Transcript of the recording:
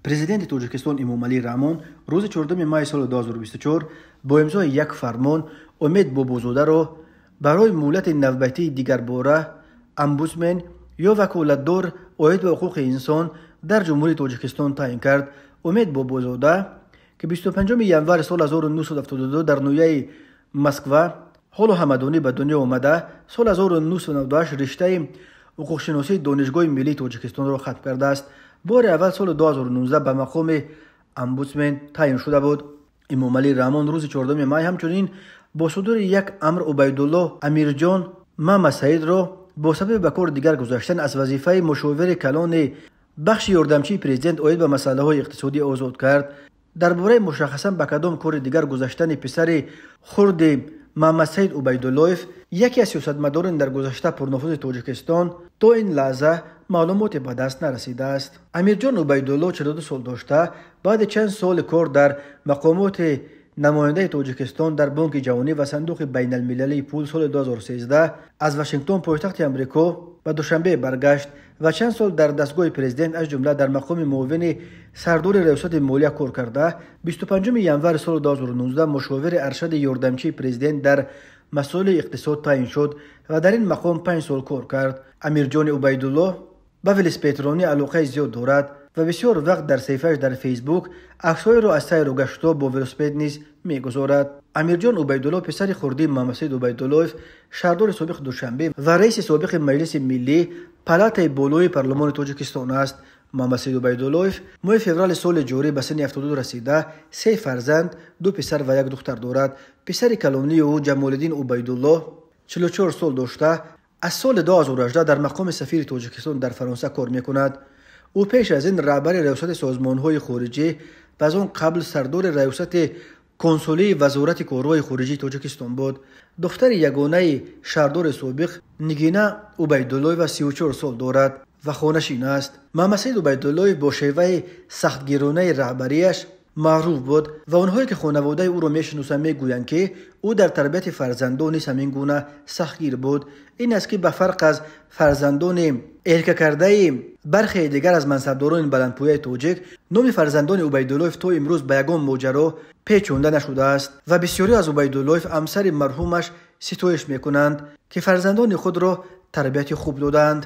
Президенти Тоҷикистон Эмомалӣ Раҳмон рӯзи 4 май соли 2024 бо имзои як фармон Умед Бобозодаро барои муҳлати навбатии дигарбора омбудсмен ё ваколатдор оид ба ҳуқуқи инсон дар Ҷумҳурии Тоҷикистон таъин кард. Умед Бобозода, ки 25 январи соли 1972 дар ноҳияи Москва, ҳоло Ҳамадонӣ, ба дунё омада, соли 1998 риштаи ҳуқуқшиносии Донишгоҳи миллии Тоҷикистонро хатм кардааст. Бори аввал соли 2019 ба мақоми омбудсмен таъин шуда буд. Эмомалӣ Раҳмон рӯзи 4 май ҳамчунин бо судури як амр Убайдулло Амирҷон Мамасаидро бо сабаби ба кори дигар гузаштан аз вазифаи мушовири калони бахши ёрдамчии президент оид ба масъалаҳои иқтисодӣ озод кард. Дар бораи мушаххасан ба кадом кори дигар гузаштани писари хурди Мамасаид Убайдуллоев, яке аз сиёсатмадорони дар гузашта пурнуфузи Тоҷикистон, то ин лаҳза маълумоте ба даст нарасидааст. Амирҷон Убайдулло 42 сол дошта, баъди чанд соли кор дар мақомоти намояндаи Тоҷикистон дар Бонки ҷаҳонӣ ва Сандуқи байналмилалии пул, соли 2013 аз Вашингтон, пойтахти Амрико, ба Душанбе баргашт ва чанд сол дар дастгоҳи президент, аз ҷумла дар мақоми муовини сардори Раёсати молия кор карда, 25 январи соли 2019 мушовири аршади ёрдамчии президент дар масоили иқтисод таъин шуд ва дар ин мақом 5 сол кор кард. Амирҷони Убайдулло ба велосипедронӣ алоқаи зиёд дорад ва бисёр вақт дар саҳифааш дар Фейсбук аксҳоеро аз сайру гаштҳо бо велосипед низ мегузорад. Амирҷон Убайдулло писари хурдии Мамасаид Убайдуллоев, шаҳрдори собиқи Душанбе ва раиси собиқи Маҷлиси миллӣ, палатаи болои парлумони Тоҷикистон аст. Мамасаид Убайдуллоев моҳи феврали соли ҷорӣ ба синни 72 расида, се фарзанд, ду писар ва як духтар дорад. Писари калонии ӯ Ҷамолиддин Убайдулло 44 сол дошта, аз соли 2018 дар мақоми сафири Тоҷикистон дар Фаронса кор мекунад. Ӯ пеш аз ин раҳбари Раёсати созмонҳои хориҷӣ ва аз он қабл сардори Раёсати консулии Вазорати корҳои хориҷии Тоҷикистон буд. Духтари ягонаи шаҳрдори собиқ Нигина Убайдуллоева 34 сол дорад ва хонашин аст. Мамасаид Убайдуллоев бо шеваи сахтгиронаи раҳбарияш маъруф буд ва онҳое, ки хонаводаи ӯро мешиносанд, мегӯянд, ки ӯ дар тарбияти фарзандон низ ҳамин гуна сахтгир буд. Ин аст, ки ба фарқ аз фарзандони эркакардаи бархе дигар аз мансабдорони баландпояи тоҷик, номи фарзандони Убайдуллоев то имрӯз ба ягон моҷаро печонда нашудааст ва бисёре аз Убайдуллоев, ҳамсари марҳумаш, ситоиш мекунанд, ки фарзандони худро тарбияти хуб додаанд.